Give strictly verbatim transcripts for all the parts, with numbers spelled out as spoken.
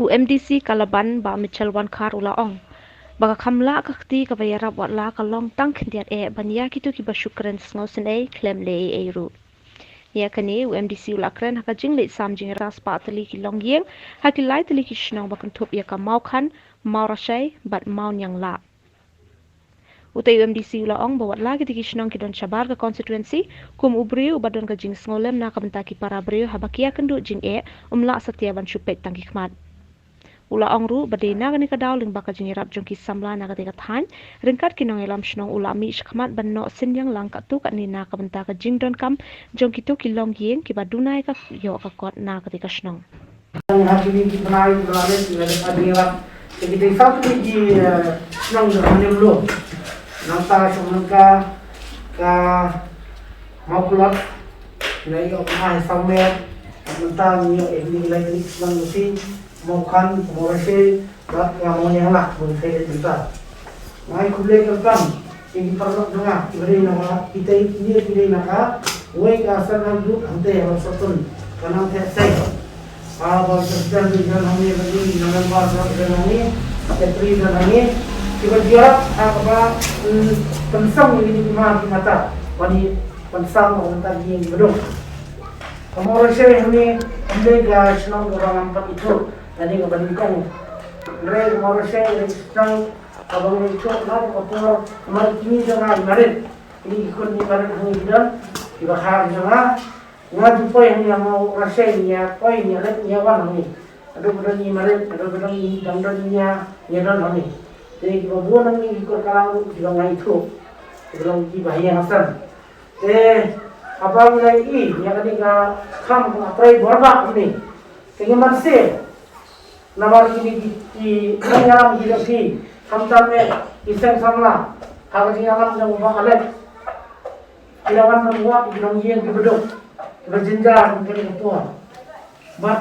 U MDC ka Laban, Bah Mitchell Wankhar u la ong ba ka kham lah ka kti kaba ïarap watla ka long tang khyndiat eh ban ïa kito kiba shu kren sngewsynei khlem leh ei ei ruh. Ïa kane u MDC u la kren ha ka jingleit sam jingïarap spah tylli ki longïing ha ki lai tylli ki shnong ba kynthup ïa ka Mawkhan, Mawrashei bad Mawnianglah. Utei u MDC u la ong ba watla kitei ki shnong ki don shabar ka constituency, kum u briew uba don ka jingsngewlem na ka bynta ki para briew haba ki ïakynduh jingeh, um lah satia ban shu peit tang ki khmat. U la ong ruh ba dei na kane ka daw lyngba ka jingïarap jong ki samla na katei ka thaiñ, ryngkat ki nongïalam shnong u la mih shakhmat ban noh synñiang lang katto katne na ka bynta ka jingdonkam jong kito ki longïing kiba duna ïa ka ïoh ka kot na katei ka shnong. Nang ha kine ki bnai ki bnai ki la dep ïarap. Te ki dei sa ki, eh, shnong jong ka Niamlo. Nangta shnong nangka ka Mawkulot. Nai ïoh ka Mawsawmer. Nangta ngi ïoh eh ni lai ni shnong ngi si Mawkhan, Mawrashei, bad ka Mawnianglah, bun thei nangta. Ngai khublei kyrpang ïa ki paralok jong nga kiba dei na ka, kitei kine ki dei na ka wei ka self help group hangtei ha Sohton, ka Nongthep Seng. Ha ba president dei jan hangne, ba dei na member dei jan hangne, secretary jan hangne. Kiba ïarap ha kaba, mm, pynsang ïa kine ki mar ki mata ban ïa pynsang ïa kine ki baduk. Ka Mawrashei hangne, hangne ka shnong kaba ngam pat ithuh lane kaba nyngkong. Hynrei ka Mawrashei ka dei ka shnong kaba ngi ïoh na ka por, namar kine jong nga i marit, kine ki khun i marit hangne ki don kiba khar jong nga. Nga ju poi hangne ha Mawrashei, ngi ïa poi, ngi ïa leit, ngi ïa wan hangne. Haduh ba don i marit, haduh ba don i dang don i ñia, ngi ïa don hangne. Te kiba bun hangne ki kur ka lang kiba nga ithuh, kiba long kiba ha ïing ha sem. Te haba ngi la ïohi ïa kane ka kam kaba trei bor bha hangne, te ngi ïa mynsiem. Namar kine ki, ki nongïalam ki jong phi, khamtam eh ki seng samla, ha ka jingïalam jong u Bah Alex, ki la wan ban wad ïa ki nongïing kiba duk, kiba jynjar ha kane ka por. Bad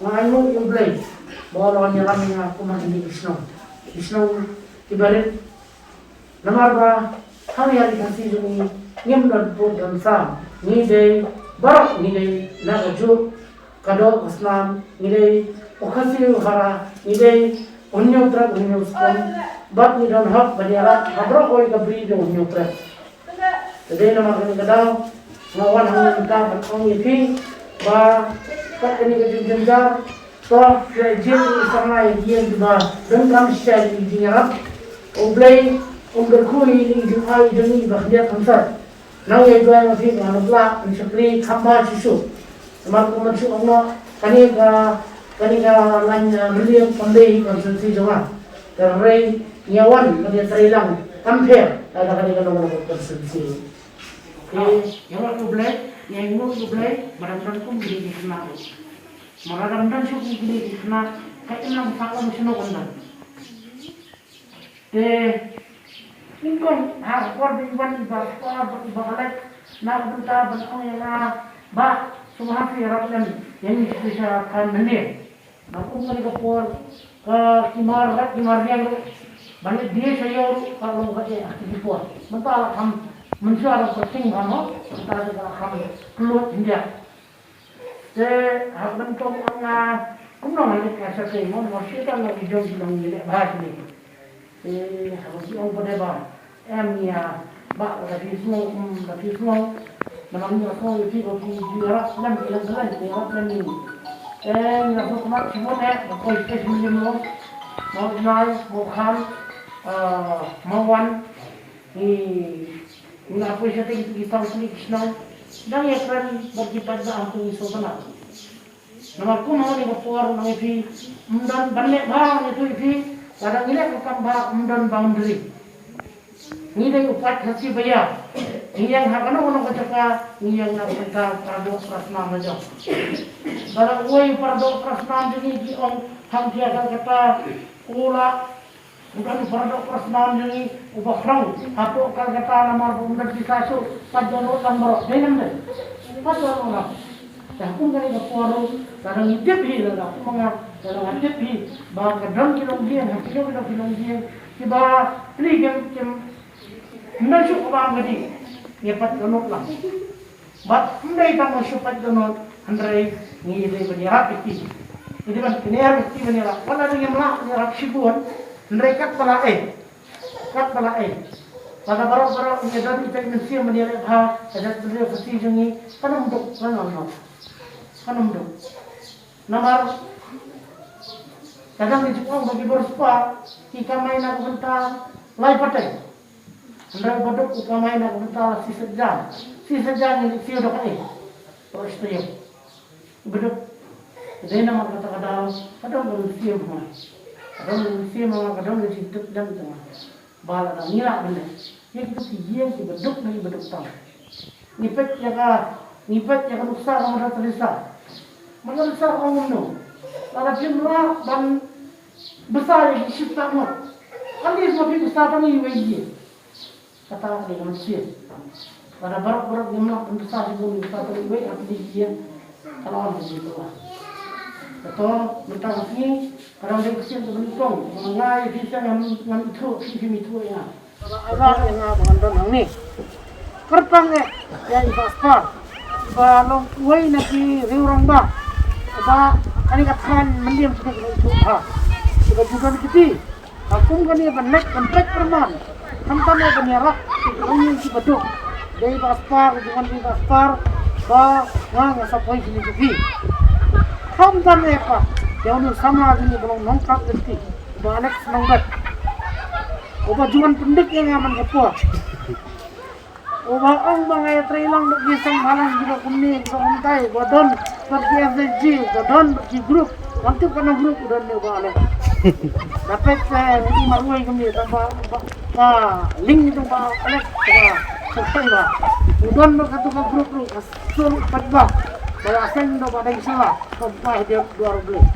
nga ainguh ïa U Blei ba u la wan ïalam ïa nga kum ha kine ki shnong, ki shnong kiba rit. Namar ba hangne ha ri Khasi jong ngi ngim don pud don sam, ngi dei baroh ngi dei na kajuh ka doh ka snam, ngi dei u Khasi u Hara, ngi dei u Hynñiewtrep u Hynñiewskhem, bad ngi don hok ban ïarap ha baroh kawei ka bri da u Hynñiewtrep. Te dei namar kane ka daw nga wan hangne mynta ban ong ïa phi ba kat kane ka jingjynjar, to phi la jied ïa ki samla ïa ki ïing kiba donkam shisha ïa ki jingïarap. U Blei un kyrkhu ïa ki jingai jong ngi ba khyndiat khamsat. Nang ïa duwai ma phi ba ngan ym lah ban shakri kham bha shuh shuh. Namar kum ban shu ong noh, kane ka, kane ka lain, eh, Mylliem kam dei constituency jong nga. Te hynrei ngi ïa wan ban ïa trei lang kam pher da kane ka Nongpoh constituency. Te ïa wan U Blei, ngi ainguh U Blei ba dang don kum kine ki khynnah. Namar lada ym don shuh kum kine ki khynnah, ka imlang sah lam shano kan don. Te nyngkong ha ka por ba i wan i Bah Spar bad i Bah Alex na ka bynta ban ong ïa nga, Bah, sngewbha phi ïarap lem ïa ngi sha thaiñ Mylliem. Bad kum kane ka por ka, ki mar rat ki mar riang ruh ban leit die sha ïew ruh ka long ka eh ha ki por. Mynta la kham mynshuwa la pyrshing bha mo, mynta la kham kylluid khyndiat. Te haba ngi ong, ah, kumno ngan leit ka shatei mo, mo shi ta ngi jong ki nongïaleh bha kine. Te haba ki ong pat de ba em ïa, Bah, lada phi sngew, mm, lada phi sngew, namar ngi la sngew ïa phi ba phi ju ïarap lem, phi lem, phi lem, phi ïarap lem ïa ngi. Te ngi la sngewkhmat shibun eh ba poi sha Mylliem ruh, Mawjnai, Mawkhan, ah, Mawwan. Ngi, ngi la poi shatei ki tang sli ki shnong. Dang ïa kren bad ki paidbah hangtu ngi sngewtynnat. Namar kum ha kane ka por nang ïa phi, ym don ban leh bha ngi tu ïa phi, lada ngi leh ka kam bha ym don boundary. Ngi dei u paid Khasi ba ïa, ngi ïeng ha kano kano ka jaka, ngi ïeng na ka bynta para doh para snam la jong. Lada uwei u para doh para snam jong ngi ki ong hangta ha Kolkata, u la U don u para doh para snam jong ngi uba khrong hapoh Kolkata namar ba um don pisa shuh, pait dohnud lang baroh. Dei ne ym dei? Pait dohnud lang. Te ha kum kane ka por ruh, lada ngi tip hi, lada kum nga, lada nga tip hi ba ka don ki longïing, ha kino kino ki longïing kiba pli kim, kim, ym don shuh kaba ym ka dih, ngi pait dohnud lang. Bad ym dei tang ban shu pait dohnud, hynrei ngi dei ban ïarap ïa ki. Ki dei ban pynïar ki ban ïarap. Wat la dang ïa mlak ban ïarap shibun. Hynrei kat ba la ei. Kat ba la ei. Lada baroh baroh ngi don ita i mynsiem ban ïaleh bha, ka jaitbynriew Khasi jong ngi, kan ym duk, kan ym duk. Kan ym duk. Namar ka dang ngi ju ong ba ki bor spah ki kamai na ka bynta lai pateng. Hynrei u baduk u kamai na ka bynta la shi set jan. Shi set jan ngi siew da kaei? Baroh shi taïew. Baduk. Dei namar kata ka daw ka don ka mynsiem ha nga. Ka don ka mynsiem ha nga, ka don ka jingduk dang ha nga. Ba lada ngi lah ban leh ïa kito ki ïing kiba duk na kiba duk tam. Ngi peit ïa ka, ngi peit ïa ka nuksa ka Mother Teresa. Mother Teresa ka ong kumno? Lada phim lah ban bsa ïa ki shipang ngut, at least ma phi bsa tang iwei ïa. Kata ka dei ka mynsiem. Lada baroh baroh ngim lah ban bsa shibun, bsa tang iwei, at least ïa ka la wan ka jingkyrpad. Kato mynta ka sngi ka dang dei ka sien kaba nyngkong. Nga ïa phi sien ngam, ngam ithuh, phi phim ithuh ïa nga. Kaba ïa nga ba ngan don hangne. Kyrpang eh ïa i Bah Spar ba long uwei na ki riew rangbah ba kane ka thaiñ Mylliem Shnong ka ithuh bha. Ba ju don kiti ha kum kane ban leit ban peit pyrman. Khamtam eh ban ïarap ki longïing kiba duk. Dei Bah Spar, ka jingwan dei Bah Spar ba nga nga sa poi kine ki. Khamtam eh pat ïa une u samla jong ngi ba long nongkap lynti, Bah Alex Nongbet, uba ju wan pyndik ïa nga man ka por. Uba ong ba nga ïatrei lang bad ki seng bhalang kiba kumne kiba kumtai, ba don bad ki S H G, ba don bad ki group. Ngam tip katno group u don ne uba leh. Da peit, eh, i marwei kumne, tang ba, ba, ba link itu ba leh, ba survey ba. U don bad katu ka group ruh, ka sur pat ba. Ba la seng do ba dei sala, ko ba dia dua ruh.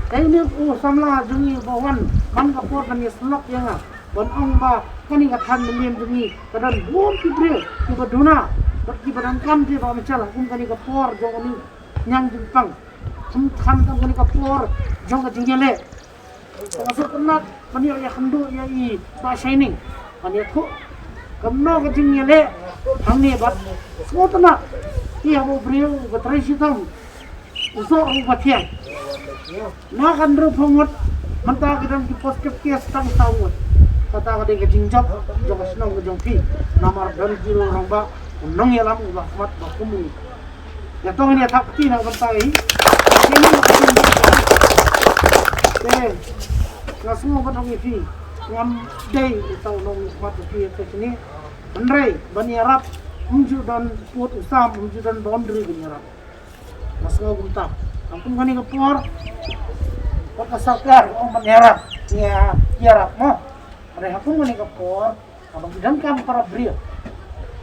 Dei ne u samla jong ngi ba wan man ka por ban ïasyllok ïa nga. Ban ong ba kane ka thaiñ Mylliem jong ngi ka don bun ki briew kiba duna bad kiba donkam jingïarap, kum kane ka por jong kane ka niang jingpang, kum kane ka por jong ka jingïaleh. Nga sngewtynnat ban ïoh ïakynduh ïa i Bah Shining ban ïathuh kumno ka jingïaleh hangne bad sngewtynnat ïa u briew uba trei shitom. U soh ruh ba thiang. Na ka hynriewphew ngut, mynta ki don ki positive case tang saw ngut. Kata ka dei ka jingjop jong ka shnong ka jong phi. Namar don ki rangbah, u nongïalam uba khmat ba kum u. Ïa to ngin ïa thap kti na ka bynta hi. Te nga sngew ban ong ïa phi, ngam dei uta u nongkhmat ïa phi ïa phi kine. Hynrei ban ïarap, ym ju don pud u sam, ym ju don boundary ban ïarap. Nga sngew kumta. Kum kane ka por, wat ka sorkar ong ban ïarap, ïa, ïarap mo. Hynrei ha kum kane ka por, haba ngi donkam para briew,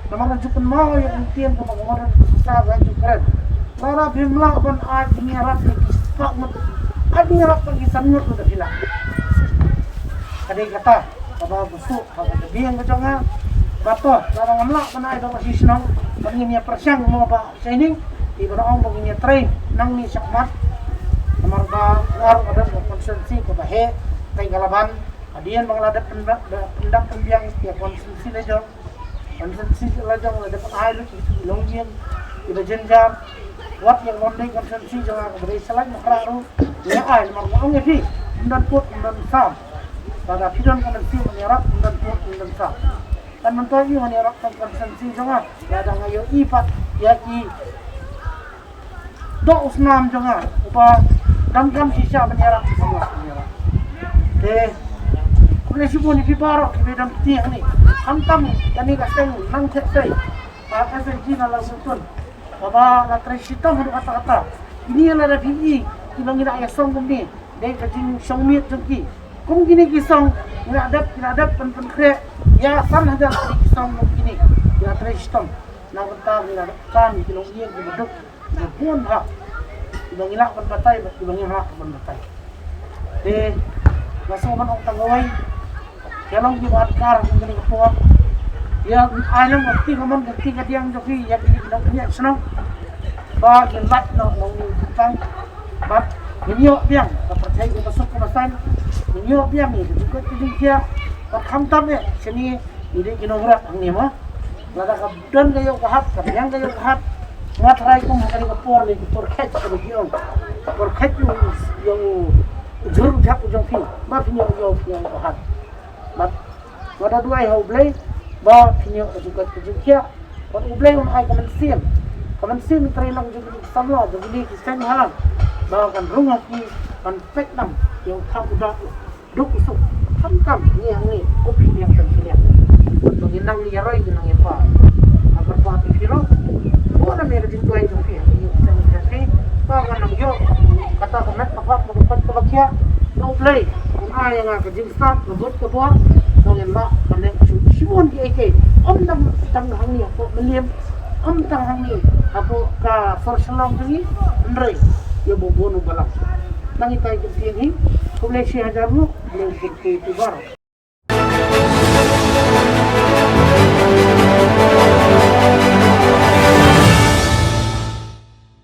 namar nga ju kynmaw ïa ka ktien kaba ka Mother Teresa ka ju kren. Lada phim lah ban ai jingïarap ïa ki spah ngut, ai jingïarap ïa ki san ngut ruh da phi lah. Ka dei kata kaba bunsuk ha ka biang ka jong nga. Ba to, lada ngam lah ban ai da ka shisnong, ba ngin ïa pyrshang mo Bah Shining, te ba ong ba ngin ïa trei nangne shakhmat. Namar ba nga ruh nga don ka constituency kaba heh, Tengkalaban. Hadien ba nga la dep pyndap, pyndap pynbiang ïa ka constituency la jong, constituency la jong la dep ai lut ïa ki longïing kiba jynjar. Wat ïa ka Bombay constituency jong nga kaba dei sa lait Mawkyrwat ruh, ïa ai, namar nga ong ïa phi, ym don pud ym don sam. Lada phi don ka mynsiem ban ïarap, ym don pud ym don sam. Kan myntoi ïa ngan ïarap tang constituency jong nga, lada nga ïohi pat ïa ki doh u snam jong nga uba donkam shisha ban ïarap, ban ïarap. Te khublei shibun ïa phi baroh kiba don kti hangne. Khamtam kane ka seng Nongthymmai, ka S N G na Lawsutun, kaba la trei shitom haduh katta katta. Kine lada phi i kiba ngi la ïasong kumne, dei ka jingshong miet jong ki. Kum kine ki song, ngi la dep, ki la dep pyn, pynkhreh ïa san hajar tylli ki song kum kine. Ki la trei shitom na ka bynta ngi la dep kan ki longïing kiba duk, kiba bun bha, kiba ngi lah ban batai bad kiba ngim lah ban batai. Te nga sngewbha ban ong tang kawei, ïa long kiba adkar ha kane ka por. Ïa ai long ka kti kamon ka kti kadiang jong phi ïa ki, ïa ki nongñiah shnong. Ba kin lait noh nongñiah jingpang. Bad ngin ïoh biang ka pyrthei kaba suk kaba saiñ. Ngin ïoh biang ïa ka jingkoit ka jingkhiah. Bad khamtam eh shane ngi dei ki nongrep hangne mo. Lada ka don ka ïew ka hat, ka biang ka ïew ka hat, Nga tharai kum ha kane ka por ne ka por khet ka region. Por khet ïa u jrut jhak u jong phi. Ba phi ñiew ïa u phi ñiew u hat. Bad nga da duwai ha U Blei ba phi ñiew ka jingkoit ka jingkhiah. Bad U Blei un ai ka mynsiem. Ka mynsiem trei lang jong ki samla jong ki ki seng halang. Ba kan rung ha ki kan pek nam ïa u thang u dak. Duk u suk. Khamtam ngi hangne ko phi liang kan phi liang. Ba ngi nang ïa roi ngi nang ïa pa. Abar pa phi phi lo. Ko na me ka jingduwai jong phi. Ngi seng jong phi. Ba nga nang ïoh kata ka met ka pap ka pap ka bakia. Ba U Blei un ai ïa nga ka jingstad ka bud ka bor. Ba ngin lah ban leh shu shimon ki ei ki. Ym tang tang hangne hapoh Mylliem. Ym tang hangne hapoh ka sor Shillong jong ngi. Hynrei ïa bun bun u balang. Nang itai ki tieng hi. Khublei shi hajar nguh. Khublei shi hajar nguh.